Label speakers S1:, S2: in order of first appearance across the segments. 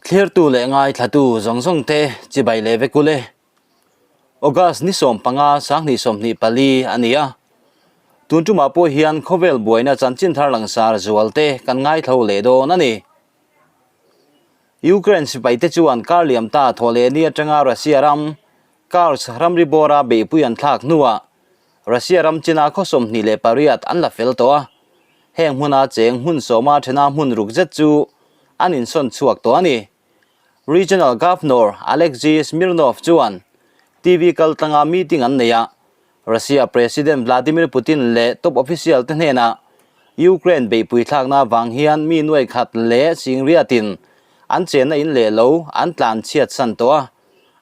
S1: Thlirtu leh ngaithlatu zawng zawng te chibai leh vek ule. August ni 15 2024 a ni a. Tun tumah pawh hian khawvel buaina chanchin thar langsar zual te kan ngaithlo leh dawn a ni. Ukraine sipai te chuan kar liam ta thaw leh ni atanga Russia ram Kursk ramri bawra beihpui an thlak hnuah Russia ram china khaw 28 an la fel tawh a. Heng hmuna cheng hmun sawma thena hmun ruk zet chu an insawn chhuak tawh a ni. Regional Governor Alexei Smirnov chuan TV kaltlanga meeting an nei a, Russia President Vladimir Putin leh top official te hnenah Ukraine beihpui thlakna avang hian mi nuai khat leh singriatin an chenna in leh lo an tlan chhiat san tawh a,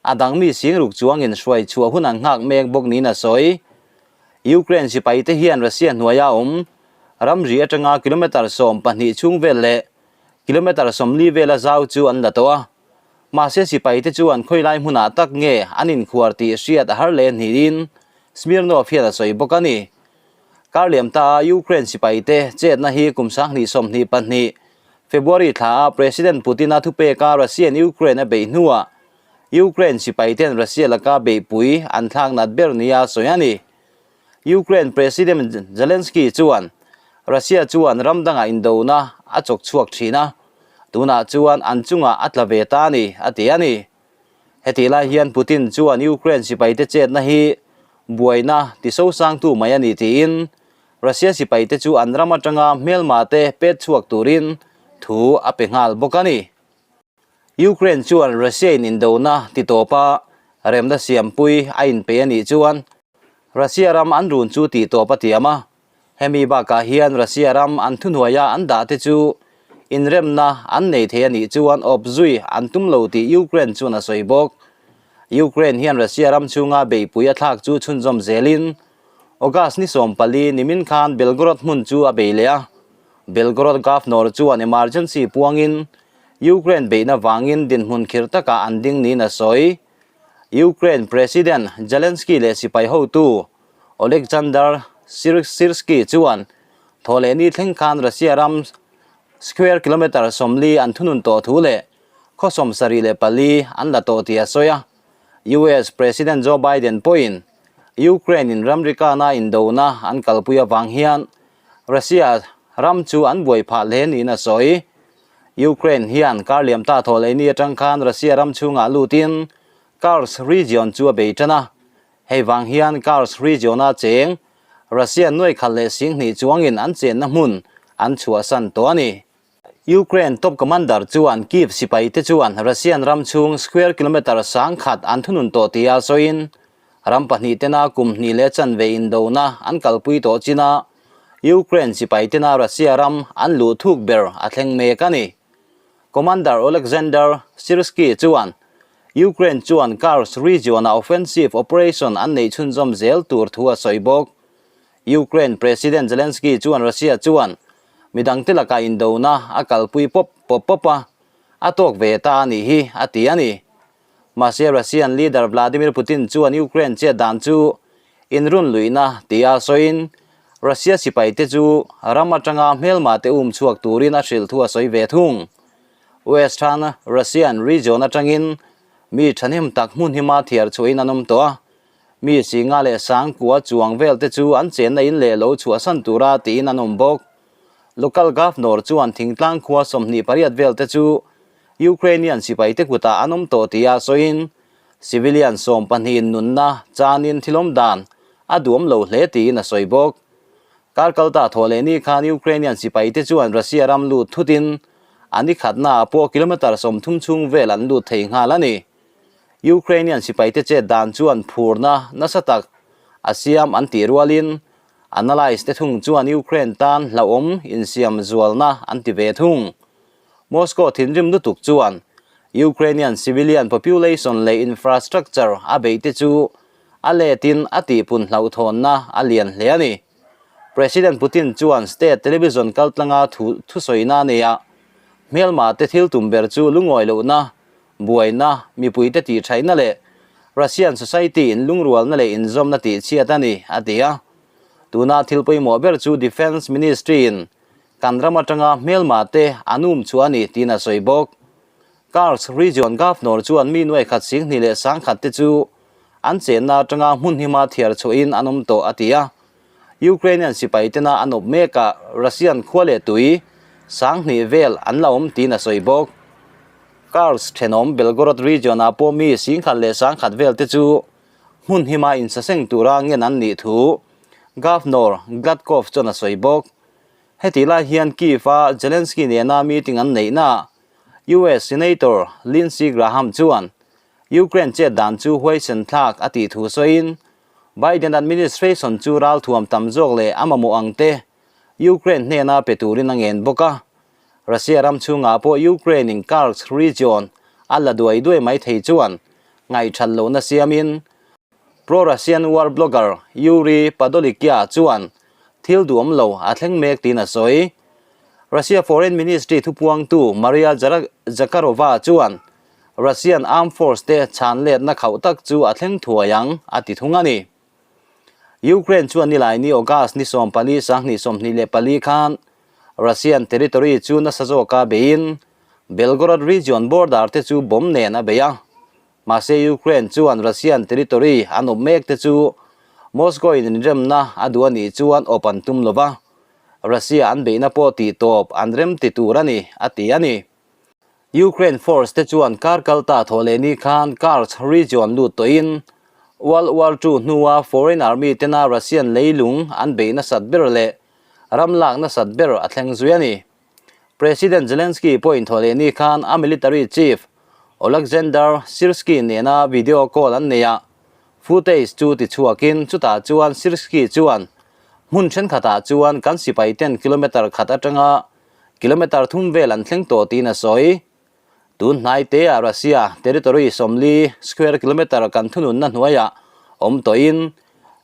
S1: a dang mi singruk chuangin hruai chhuah hun an nghak mek bawk niin a sawi. Ukraine sipai te hian Russia hnuaia awm ramri atanga kilometre 12 chhung vel leh kilometre 40 vela zau chu an la tawh a. Mahse sipai te chuan khawilai hmunah tak nge an inkhuar tih hriat a har leh hnihin Smirnov hian a sawi bawk a ni. Kar liam ta a Ukraine sipai te chetna hi kum 2022 February thla a President Putin-a thupeka Russia-in Ukraine a beih hnuah Ukraine sipai ten Russia laka beihpui an thlak nat ber nia sawi a ni. Ukraine President Zelensky chuan Russia chuan ram dangah indona a chawk chhuak thin a, tunah chuan an chungah a tla ve ta a ni, a ti a ni. Hetih lai hian Putin chuan Ukraine sipai te chetna hi buaina tisosangtu mai a ni tiin Russia sipai te chu an ram atanga hmelma te pet chhuak turin thu a pe nghal bawk a ni. Ukraine chuan Russia in indona ti tawpa remna siampui a inpei a nih chuan Russia ram an run chu tih tawp a tiam a, hemi bakah hian Russia ram an thuhnuaia an dah te chu inremna an nei thei a nih chuan awp zui an tum lo tih Ukraine chuan a sawi bawk. Ukraine hian Russia ram chhunga beihpui a thlak chu chhunzawm zelin August ni 14 nimin khan Belgorod hmun chu a bei leh a, Belgorod Governor chuan emergency puangin Ukraine beihna vangin dinhmun khir takah an ding niin a sawi. Ukraine President Zelensky leh sipai hotu Oleksandr Syrskyi chuan thawhlehni thleng khan Russia ram square kilometre 40 an thunun tawh thu leh khaw 74 an la tawh tih a sawi a. US President Joe Biden pawhin Ukraine in ramri kana indona an kalpui avang hian Russia ram chu an buai phah hle niin a sawi. Ukraine hian kar liam ta thaw leh ni atang khan Russia ram chhungah lutin Kursk region chu a bei tan a. Hei vang hian Kursk region-a cheng Russia nuai khat leh 2000 chuangin an chenna hmun an chhuahsan tawh a ni. Ukraine top commander chuan Kyiv sipai te chuan Russian ram chhung square kilometre 1000 an thunun tawh tia sawiin ram pahnih tena kum hnih leh chanve indona an kalpui tawh china Ukraine sipai tena Russia ram an luh thuk ber a thleng mek a ni. Commander Oleksandr Syrskyi chuan Ukraine chuan Kursk region-a offensive operation an neih chhunzawm zel tur thu a sawi bawk. Ukraine President Zelensky chuan Russia chuan midangte lakah indona a kalpui pawp pawp pawp a, a tawk ve ta a nih hi, a ti a ni. Mahse Russian leader Vladimir Putin chuan Ukraine chet dan chu inrun luihna tia sawiin Russia sipaite chu ram atanga hmelma te um chhuak turin a hrilh thu a sawi ve thung. Western Russian region atangin mi thahnem tak hmun hima thiar chhuahin an awm tawh a, mi singa leh sangkua chuang vel te chu an chenna in leh lo chhuahsan tura tiin an awm bawk. Local governor chuan thingtlang khua 28 vel te chu Ukrainian sipai te kutah an awm tawh tia sawiin civilian 12 nunna chanin thilawm dan a duam lo hle tiin a sawi bawk. Kar kalta thaw leh ni khan Ukrainian sipai te chuan Russia ram lut thutin an i khatna ah pawh kilometre 30 chhung vel an lut thei nghal a ni. Ukrainian sipai te chet dan chuan phurna nasa tak a siam an tih rualin analyst te thung chuan Ukraine tan hlauhawm insiam zualna an ti ve thung. Moscow thinrim lutuk chuan Ukrainian civilian population leh infrastructure a beih te chu a letin a tihpun hlauhthawnna a lian hle a ni. President Putin chuan state television kaltlanga thu thusawina a nei a, hmelma te thil tum ber chu lungawi lohna, buaina, mipuite tih thaihna leh Russian society in lungrualna leh inzawmna tih chhiat a ni, a ti a. Tuna thil pawimawh ber chu Defence Ministry in kan ram atanga hmelma te an um chhuah a ni tiin a sawi bawk. Kursk Region Governor chuan mi nuai khat 20 leh 10,000 te chu an chenna atanga hmun hima thiar chhuahin an awm tawh a ti a. Ukrainian sipai tena an awp mekah Russian khua leh tui 2000 vel an la awm tiin a sawi bawk. Kursk thenawm Belgorod Region-ah pawh mi 10,000 leh 10,000 vel te chu hmun hima insaseng tura ngen an nih thu Governor Gladkov chuan a sawi bawk. Heti lai hian Kyiv-a Zelensky nena meeting an neihnaah US Senator Lindsey Graham chuan Ukraine chet dan chu huaisen thlak a tih thu sawiin Biden administration chu ralthuam tam zawk leh a mamawh ang te Ukraine hnena pe turin a ngen bawk a. Russia ram chhungah pawh Ukraine-in Kursk region a la duai duai mai thei chuan ngaihthat lohna siamin Pro-Russian war blogger Yuri Podolyakya chuan thil duhawm lo a thleng mek tiin a sawi. Russia Foreign Ministry thupuangtu Maria Zakharova chuan Russian Armed Force te chhan letna khauh tak chu a thleng thuai ang a ti thung a ni. Ukraine chuan nilaini August ni 14 2024 khan Russian territory chu nasa zawka beiin Belgorod region border te chu bomb nen a bei a. Mahse Ukraine chuan Russian territory an awp mek te chu Moscow in inremna a duh a nih chuan awp an tum lova, Russia an beihna pawh tih tawp an rem ti tur a ni, a ti a ni. Ukraine force te chuan kar kalta thawh leh ni khan Kursk region lut tawhin World War Two hnua foreign army tena Russian leilung an beih nasat ber leh ram lak nasat ber a thleng zui a ni. President Zelensky pawhin thawh leh ni khan a military chief Oleksandr Syrskyi nena video call an nei a, footage chu tichhuakin chutah chuan Syrskyi chuan hmun thenkhatah chuan kan sipai ten kilometre khat atanga kilometre thum vel an thleng tawh tiin a sawi. Tun hnai teah Russia territory 40 square kilometre kan thununna hnuaiah awm tawhin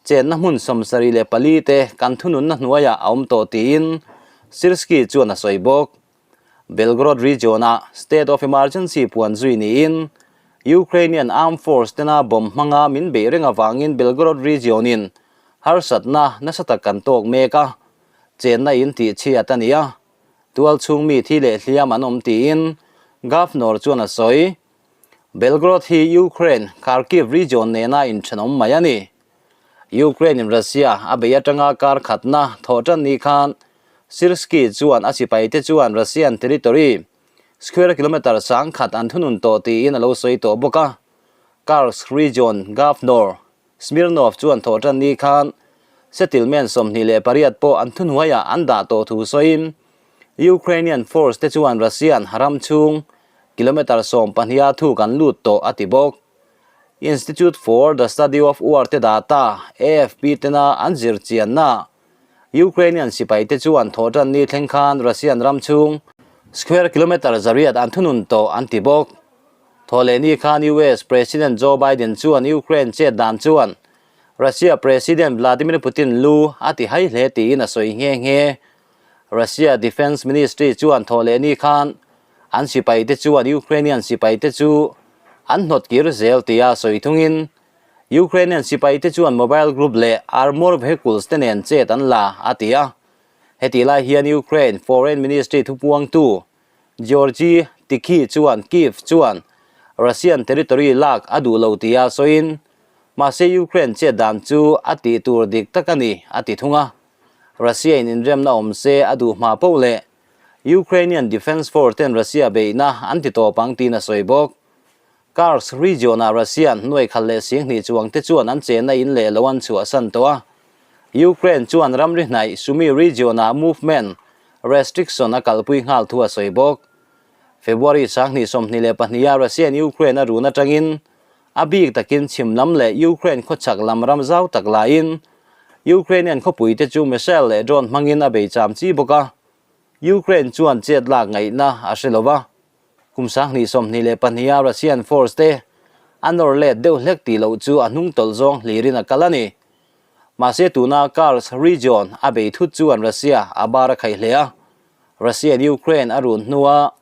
S1: chenna hmun 74 te kan thununna hnuaiah a awm tawh tiin Syrskyi chuan a sawi bawk. Belgorod region-ah state of emergency puan zui niin Ukrainian armed force tena bomb hmanga min beih reng avangin Belgorod region-in harsatna nasa tak kan tawk mek a, chenna in tih chhiat a ni a. Tual chhung mi thi leh hliam an awm tiin Governor chuan a sawi. Belgorod hi Ukraine Kharkiv region nena inthenawm mai a ni. Ukraine in Russia a bei atanga kar khatna thawh tan ni khan Syrskyi chuan a sipaite chuan Russian territory square kilometre 10,000 an thunun tawh tiin a lo sawi tawh bawk a. Kursk region Governor Smirnov chuan thawh tan ni khan settlement 28 pawh an thuhnuaiah an dah tawh thu sawiin Ukrainian force te chuan Russian ram chhung kilometre 12 a thuk an lut tawh a ti bawk. Institute for the Study of War te data AFP tena an zir chianna Ukrainian sipai te chuan thawh tan ni thleng khan Russian ram chhung square kilometre 800 an thunun tawh an ti bawk. Thawhlehni khan US President Joe Biden chuan Ukraine chet dan chuan Russia President Vladimir Putin lu a ti hai hle tiin a sawi nghe nghe. Russia Defence Ministry chuan thawhlehni khan an sipai te chuan Ukrainian sipai te chu an hnawt kir zel tia sawi thungin Ukrainian sipai te chuan mobile group leh armour vehicles te nen chet an la a ti a. Heti lai hian Ukraine Foreign Ministry thupuangtu Georgy Tikhy chuan Kyiv chuan Russian territory lak a duh lo tia sawiin, mahse Ukraine chet dan chu a tih tur dik tak a ni, a ti thung a. Russia-in inremna awm se a duh hma poh leh Ukrainian Defence Force ten Russia beihna an ti tawp ang tiin a sawi bawk. Kursk region-ah Russian hnuai khat leh 20,000 chuang te chuan an chenna in leh lo an chhuahsan tawh a. Ukraine chuan ramri hnaih Sumy region-ah movement restriction a kalpui nghal thu a sawi bawk. February 2022-ah Russian Ukraine a run atangin a bik takin chhim lam leh Ukraine khawchhak lam ram zau tak laiin Ukrainian khawpui te chu missile leh drone hmangin a bei cham chi bawk a. Ukraine chuan chet lak ngaihna a hre lo va. Kum 2022-a Russian force te a nawr let deuh hlek tih loh chu a hnung tawlh zawng hlirin a kal a ni. Mahse tuna Kursk region a bei thut chuan Russia a bar a khaih hle a. Russian Ukraine a run hnua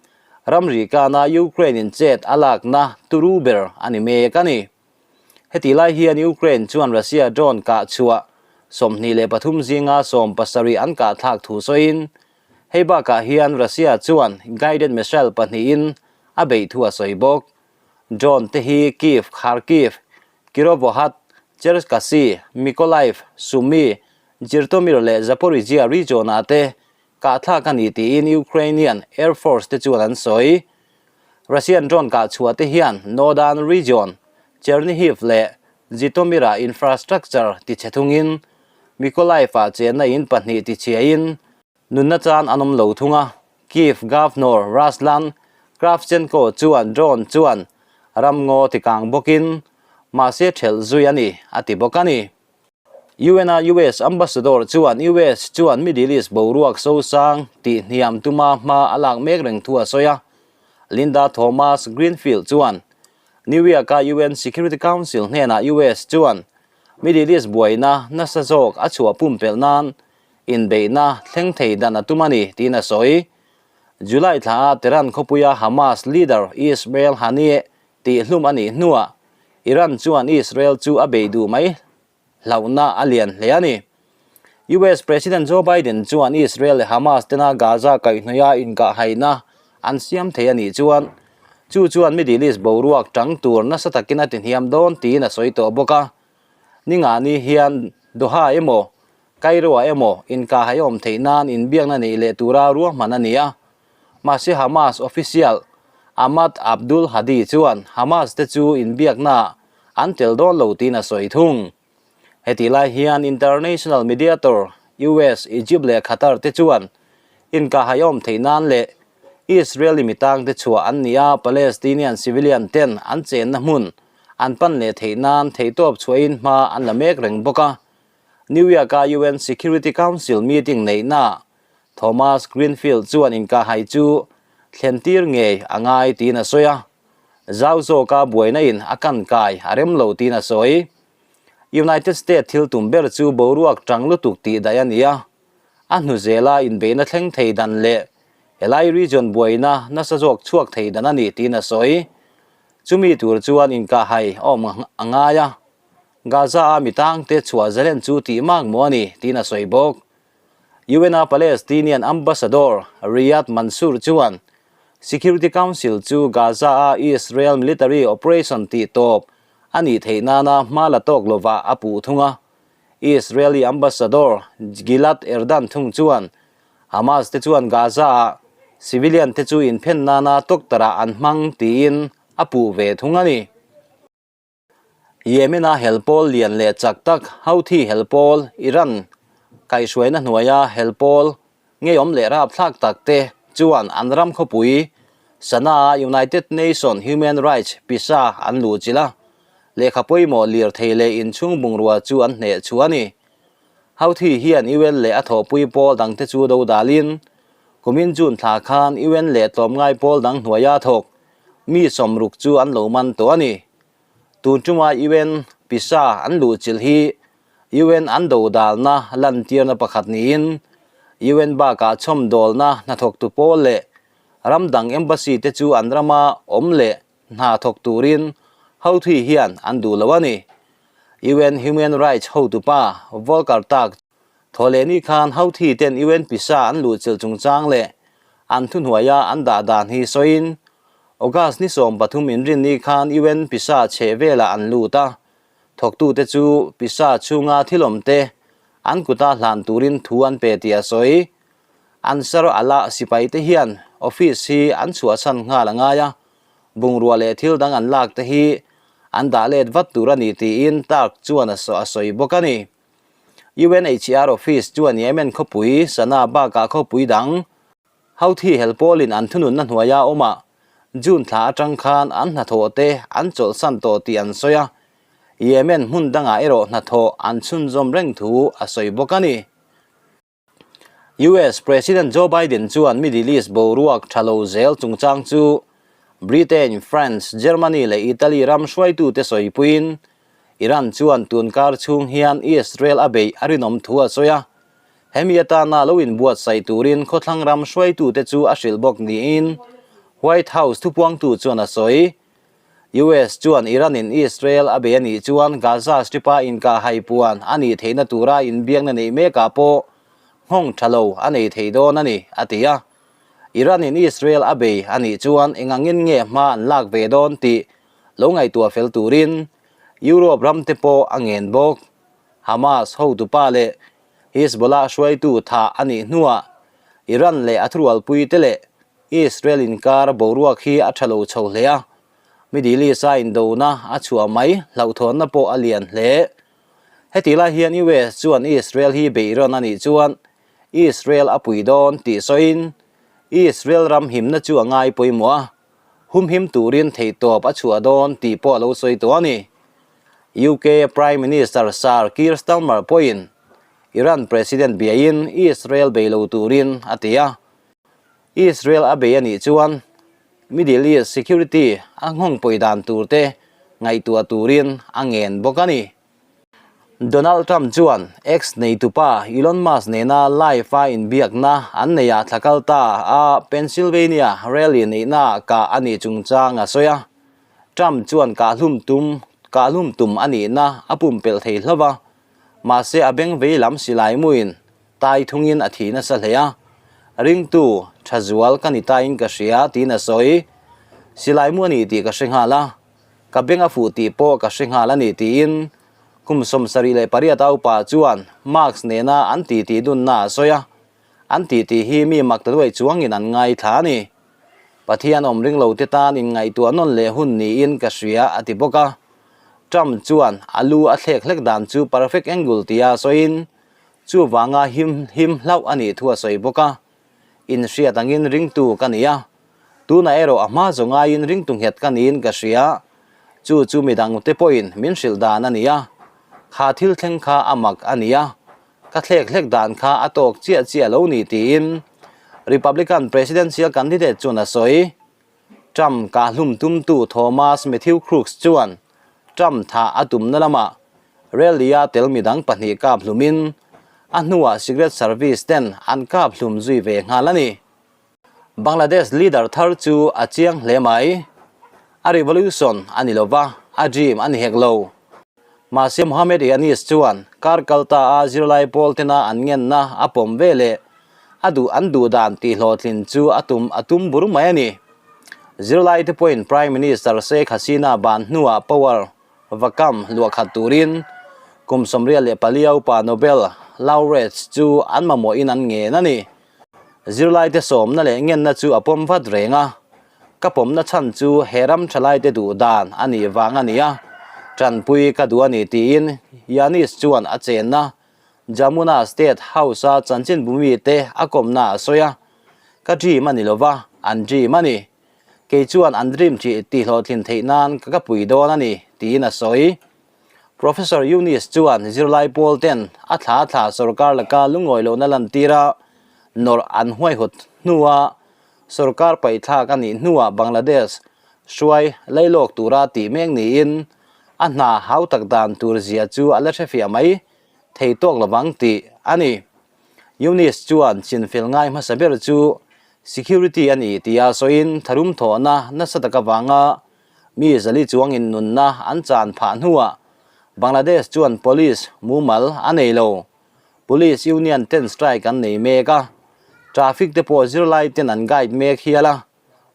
S1: ramri kana Ukraine in chet a lakna turu ber a ni mek a ni. Heti lai hian Ukraine chuan Russia drone kah chhuah 23 zinga 17 an kah thlak thu sawiin hei bakah hian Russia chuan guided missile pahnihin a beih thu a sawi bawk. Drone te hi Kyiv, Kharkiv, Kirovohrad, Cherkasy, Mykolaiv, Sumy, Zhytomyr leh Zaporizhzhia region-ah te kahthlak a ni tiin Ukrainian Air Force te chuan an sawi. Russian drone kah chhuah te hian Northern region, Chernihiv leh Zhytomyr-ah infrastructure tichhe thungin Mykolaiv-ah chenna in pahnih tichhiain Nunna chan an awm lo thung a, Kyiv Governor Ruslan Kravchenko chuan drone chuan ramngaw tikang bawkin mahse thelh zui a ni, a ti bawk a ni. UN-a US Ambassador chuan US chuan Middle East boruak sosang tih hniam tuma hma a lak mek reng thu a sawi a. Linda Thomas Greenfield chuan New York-a UN Security Council hnenah US chuan Middle East buaina nasa zawk a chhuah pumpelh nan Inbeihna thleng thei dan a tum a ni, tiin a sawi. July thlaah Tehran khawpuia Hamas leader Ismail Haniyeh tihhlum a nih hnuah Iran chuan Israel chu a bei duh mai hlauhna a lian hle a ni. US President Joe Biden chuan Israel leh Hamas tena Gaza kaihhnawih a inkahhaihna an siam thei a nih chuan chu chuan Middle East boruak tang tur nasa takin a tihniam dawn tiin a sawi tawh bawk a. Ningani hian Doha emaw Cairo-ah emaw inkahhai awm theih nan inbiakna neih leh tura ruahman a ni a. Mahse Hamas official Ahmad Abdul Hadi chuan Hamas te chu inbiaknaah an tel dawn lo tiin a sawi thung. Hetih lai hian international mediator US, Egypt leh Qatar te chuan inkahhai awm theih nan leh Israeli mitangte chhuah an ni a, Palestinian civilian ten an chenna hmun an pan leh theih nan theihtawp chhuahin hma an la mek reng bawk a. New York-a UN Security Council meeting neihnaah Thomas Greenfield chuan inkahhai chu thlentir ngei a ngai tiin a sawi a, zau zawka buaina in a kan kai a rem lo tiin a sawi. United States thil tum ber chu boruak tang lutuk tih daih a ni a, a hnu zela inbeihna thleng thei dan leh helai region buaina nasa zawk chhuak thei dan a ni tiin a sawi. Chumi tur chuan inkahhai a awm a ngai a. Gaza-a mi tangte chhuah zalen chu tih mak maw a ni, tiin a sawi bawk. UN-a Palestinian Ambassador Riyad Mansour chuan Security Council chu Gaza-a Israel military operation tih tawp a nih theih nana hma la tawk lovah a puh thung a. Israeli Ambassador Gilad Erdan thung chuan Hamas te chuan Gaza-a civilian te chu inphen nana tawktarah an hmang tiin a puh ve thung a ni. Yemen-a hel pawl lian leh chak tak Houthi hel pawl, Iran kaihhruaina hnuaia hel pawl ngeiawm leh rapthlak tak te chuan an ram khawpui Sanaa United Nation Human Rights pisa an luhchilh a, lehkha pawimawh lirthei leh inchhung bungrua chu an hneh chhuah a ni. Houthi hian UN leh a thawhpui pawl dangte chu dodalin kumin June thla khan UN leh tlawmngai pawl dang hnuaia thawk Mi sawmruk chu an lo man tawh a ni. Tun chunga UN pisa an luhchilh hi UN an dodalna lantirna pakhat niin UN bakah chhawmdawlna hnathawktu pawl leh ram dang embassy te chu an rama awm leh hna thawk turin Houthi hian an duh lo a ni. UN Human Rights hotupa Volker Turk Thawhlehni khan Houthi ten UN pisa an luhchilh chungchang leh an thuhnuaia an dah dan hi sawiin August ni 13 inrinni khan UN pisa chheh velah an lut a, thawktute chu pisa chhunga thilawmte an kuta hlan turin thu an pe tih a sawi. Ansar Allah sipaite hian office hi an chhuahsan nghal a ngai a, bungrua leh thil dang an lak te hi an dah let vat tur a ni tiin Turk chuan a sawi bawk a ni. UNHCR office chuan Yemen khawpui, Sanaa bakah khawpui dang, Houthi hel pawlin an thununna hnuaia awmah June thla atang khan an hnathawh te an chawlhsan tawh tih an sawi a, Yemen hmun dangah erawh hnathawh an chhunzawm reng thu a sawi bawk a ni. US President Joe Biden chuan Middle East boruak tha lo zel chungchang chu Britain, France, Germany leh Italy ram hruaitute sawipuiin Iran chuan tunkar chhung hian Israel a beih a rinawm thu a sawi a. Hemi atana lo inbuatsaih turin khawthlang ram hruaitute chu a hrilh bawk niin White House thupuangtu chuan a sawi. US chuan Iran-in Israel a bei a nih chuan Gaza Strip-a inkahhai puan a nih theihna tura inbiakna neih mekah pawh nghawng tha lo a nei thei dawn a ni, a ti a. Iran-in Israel a bei a nih chuan engangin nge hma an lak ve dawn tih lo ngaihtuah fel turin Europe ramte pawh a ngen bawk. Hamas hotupa leh Hezbollah hruaitu thah a nih hnuah Iran leh a thurualpuite leh Israel inkar boruak hi a tha lo chho hle a, Middle East-a indona a chhuah mai hlauhthawnna pawh a lian hle. Heti lai hian US chuan Israel hi beihrawn a nih chuan Israel a pui dawn tih sawiin Israel ram himna chu a ngai pawimawh a, humhim turin theihtawp a chhuah dawn tih pawh a lo sawi tawh a ni. UK Prime Minister Sir Keir Starmer pawhin Iran President biain Israel bei lo turin a ti a, Israel a bei a nih chuan Middle East security a nghawng pawi dan tur te ngaihtuah turin a ngen bawk a ni. Donald Trump chuan X neitupa Elon Musk nena live-a inbiakna an neihah thla kal ta a Pennsylvania rally neihnaah kah a nih chungchang a sawi a. Trump chuan kahhlum tum kahhlum tum a nihna a pumpelh thei hlauh a, mahse a beng vei lam silai muin tai thungin a thi nasa hle a. Ringtu tha zual ka ni tain ka hria tiin a sawi. Silai mu a ni tih ka hre nghal a. Ka beng a fuh tih pawh ka hre nghal a ni tiin kum 78 a upa chuan Marx nena an titi dunna a sawi a, an titi hi mi mak ta duai chuangin an ngaithla a ni. Pathian awm ring lo te tan inngaihtuah nawn leh hun niin ka hria a ti bawk a. Trump chuan a lu a thlek hlek dan chu perfect angle tia sawiin chuvanga him him hlauh a nih thu a sawi bawk a. Inhriat angin ringtu ka ni a, tunah erawh a hma zawng aiin ringtu nghet ka niin ka hria, chu chu midangte pawhin min hrilh dan a ni a, kha thil thleng kha a mak a ni a, ka thlek hlek dan kha a tawk chiah chiah lo ni tiin Republican presidential candidate chuan a sawi. Trump kahhlum tumtu Thomas Matthew Crooks chuan Trump thah a tumna lamah rally-a tel midang pahnih kap hlumin a hnuah Secret Service ten an kap hlum zui ve nghal a ni. Bangladesh leader thar chu a chiang hle mai. A revolution a ni lova, a dream a ni hek lo. Mahse Mohammed Yanis chuan kar kal ta a zirlai pawl tena an ngenna a pawm ve leh a duh an duh dan tih hlawhtlin chu a tum a tum bur mai a ni. Zirlai te pawhin Prime Minister Sheikh Hasina ban hnuah power Vakam luahkhat turin kum 84 a upa Nobel Laureates chu an mamawhin an ngen a ni. Zirlaite sawmna leh ngenna chu a pawm vat reng a, ka pawmna chhan chu he ram thalaite duh dan a nih vang a ni a, tanpui ka duh a ni tiin Yanis chuan a chenna Jamuna State House-a chanchinbu mite a kawmna a sawi a, Ka dream a ni lova, an dream a ni. Kei chuan an dream tih tihhlawhtlin theih nan ka ka pui dawn a ni, tiin a sawi. Professor Yunus chuan zirlai pawl ten a thla thla sorkar laka lungawi lohna lantir a nawrh an huaihawt hnua sorkar paihthlak a nih hnuah Bangladesh hruai lailawk tura tih mek niin a hna hau tak dan tur zia chu a la hrefiah mai thei tawk lovang tih a ni. Yunus chuan chinfel ngai hmasa ber chu security a ni tia sawiin tharum thawhna nasa tak avanga mi zali chuangin nunna an chan phah hnuah Bangladesh chuan police mumal a nei lo. Police union ten strike an nei mek a, traffic te pawh zirlai ten an guide mek hial a,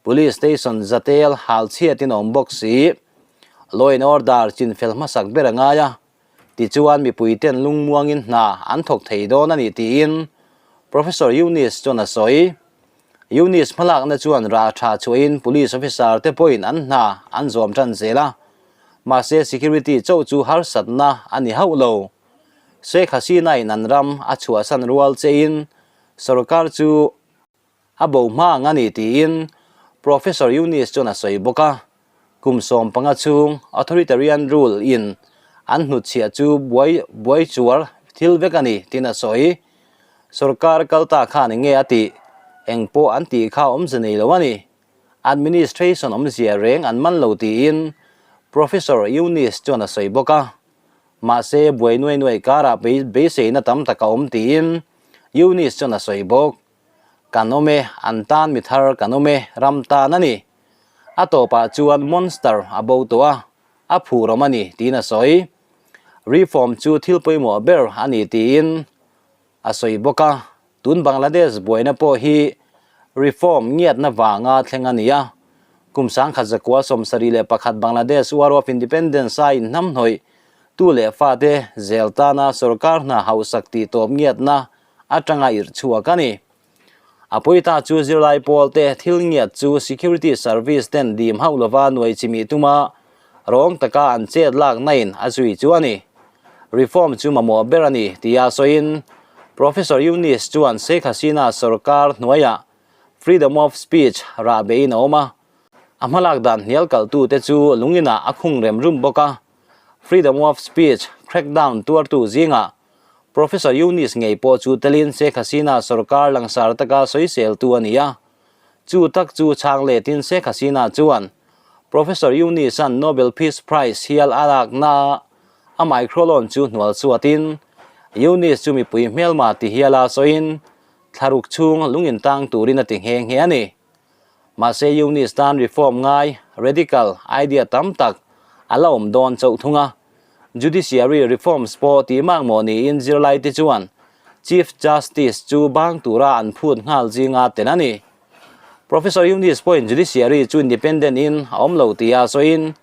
S1: police station zatel hal chhiatin a awm bawk si. Law and order chinfel hmasak ber a ngai a, Tichuan mipuiten lungmuangin hna an thawk thei dawn a ni tiin Professor Yunus chuan a sawi. Yunus hmalakna chuan rah tha chhuahin police officer te pawhin an hna an zawm tan zel a, mahse security chauh chu harsatna a ni hauh lo. Sheikh Hasina-in an ram a chhuahsan rual chein sorkar chu A bo hma ang a ni tiin Professor Yunus chuan a sawi bawk a, kum 15 chhung authoritarian rule in an hnutchhiah chu buai buai chuar thil vek a ni tiin a sawi. Sorkar kal ta khan eng nge a tih? Eng pawh an tih kha awmze nei lo a ni. Administration awmzia reng an man lo tiin Professor Yunus chuan a sawi bawk a. Mahse buai nuai nuai karah beiseina tam tak a awm tiin Yunus chuan a sawi bawk. Kan awm e, an tan mi thar kan awm e, ram tan a ni. A tawpah chuan monster a bo tawh a, a phur awm a ni tiin a sawi. Reform chu thil pawimawh ber a ni tiin a sawi bawk a, tun Bangladesh buaina pawh hi Reform ngiatna vanga thleng a ni a. Kum 1971 Bangladesh War of Independence a inhnamhnawih tu leh fate zel tana sorkar hna hausak tih tawp ngiatna atanga irh chhuak a ni. A pawita chu zirlai pawlte thil ngiat chu security service ten dim hauh lova nuai chimih tuma rawng taka an chet lakna in a zui chu a ni. Reform chu mamawh ber a ni tia sawiin Professor Yunus chuan Sheikh Hasina sorkar hnuaiah freedom of speech rah beiin a awm a, a hmalak dan hnial kaltute chu lunginah a khung rem rum bawk a. Freedom of speech crackdown tuartu zingah Professor Yunus ngei pawh chu telin Sheikh Hasina sorkar langsar taka sawiseltu a ni a. Chu tak chu chhang letin Sheikh Hasina chuan Professor Yunus-a'n Nobel Peace Prize hial a lakna a microloan chu hnual chhuatin Yunus chu mipui hmelma ti hiala sawiin thlaruk chhung lungin tang turin a ti nghe nghe a ni. Mahse Yunus tan reform ngai, radical, idea tam tak a la awm dawn chauh thung a. Judiciary reforms pawh tih makmawh niin zirlaite chuan Chief Justice chu bang tura an phut nghal zinga tel a ni. Professor Yunus pawhin Judiciary chu independent in a awm lo tia sawiin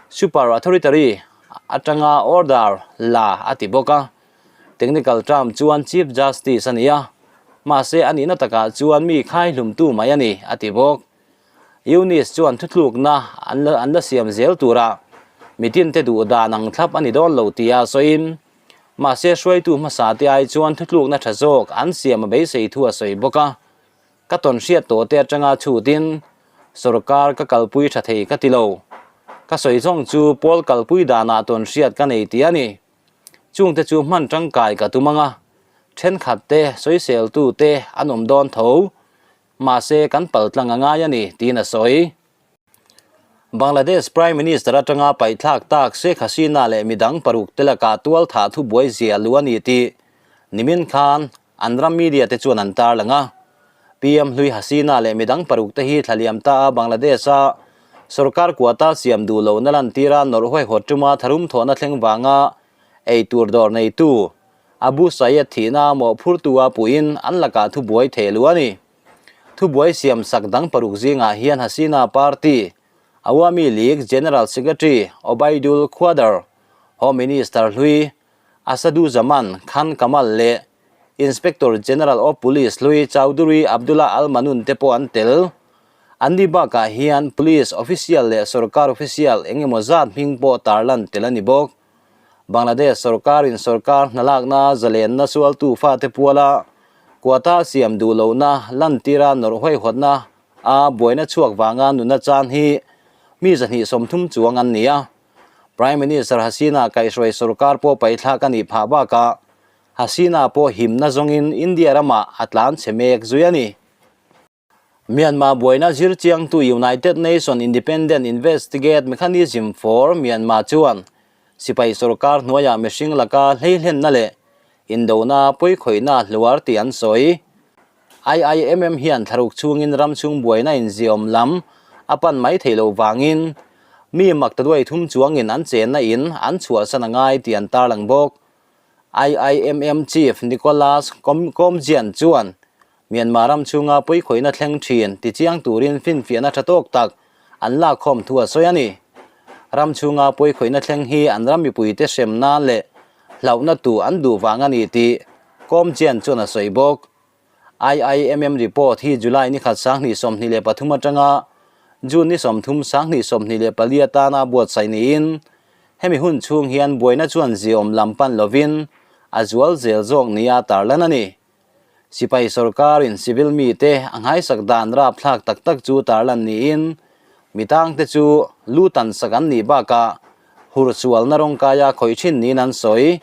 S1: super authoritary atanga order la a ti bawk a. Technical term chuan Chief Justice a ni a, mahse a nihna takah chuan mi khaihlumtu mai a ni a ti bawk. Yunus chuan thuthlukna an la an la siam zel tura mitinte duh dan ang thlap a ni dawn lo tia sawiin mahse hruaitu hmasa te ai chuan thuthlukna tha zawk an siam a beisei thu a sawi bawk a. Ka tawn hriat tawh te atanga chhutin sorkar ka kalpui tha thei ka ti lo. Ka sawi zawng chu pawl kalpui danah tawn hriat ka nei tih a ni. Chungte chu hman tangkai ka tum anga thenkhat te sawiseltu te an awm dawn tho. Mahse kan paltlang a ngai a ni tiin a sawi. Bangladesh Prime Minister atanga paihthlak tak Sheikh Hasina leh midang paruk te lakah tual thah thubuai zia lu a ni tih nimin khan an ram media te chuan an tarlang a. PM hlui Hasina leh midang paruk te hi thlaliam ta a Bangladesh-a sorkar quota siam duh lohna lantira nawrh huaihawt tuma tharum thawhna thleng vanga eitur dawr neitu Abu Sayed thihna mawhphurtu-a puiin an lakah thubuai theh lu a ni. Thubuai siam sak dang paruk zingah hian Hasina Party, Awami League General Secretary Obaidul Quader, Home Minister hlui Asaduzaman Khan Kamal leh Inspector General of Police hlui Chowdhury Abdullah Al Manun te pawh an tel. Anni bakah hian Police official leh sorkar official eng emaw zat hming pawh tarlan tel a ni bawk. Bangladesh sorkarin sorkar hnalakna zalenna sualtu fate puala quota siam duh lohna lantira nawrh huaihawtna a buaina chhuak vanga nuna chan hi mi 230 chuang an ni a. Prime Minister Hasina kaihhruai sorkar pawh paithlak a nih phah bakah Hasina pawh himna zawngin India ramah a tlan chhe mek zui a ni. Myanmar buaina zir chiangtu United Nation Independent Investigate Mechanism for Myanmar chuan sipai sorkar hnuaiah mihring laka hleihlenna leh indona pawikhawihna hluar tih an sawi. IIMM hian thlaruk chhungin ram chhung buaina inziawm lam a pan mai theih loh vangin mi mak ta duai thum chuangin an chenna in an chhuahsan a ngai tih an tarlang bawk. IIMM Chief Nicholas Komjian chuan Myanmar ram chhunga pawikhawihna thleng thin tichiang turin finfiahna tha tawk tak an lakkhawm thu a sawi a ni. Ram chhunga pawikhawihna thleng hi an ram mipuite hrem nan leh hlauhna tu an duh vang a ni tih Kawmchian chuan a sawi bawk. IIMM report hi July ni khat 2023 atanga June ni 30 2024 atana buatsaih niin hemi hun chhung hian buaina chuan ziawm lam pan lovin a zual zel zawk nia tarlan a ni. Sipai sorkarin civil mite a nghaisak dan rapthlak tak tak chu tarlan niin mi tangte chu lu tansak an nih bakah hursualna rawngkaia khawih thin niin an sawi.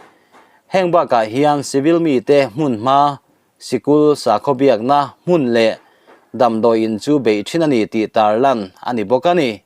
S1: Heng bakah hian civil mite hmun hma, sikul, sakhaw biakna hmun leh damdawi in chu beih thin a ni tih tarlan a ni bawk a ni.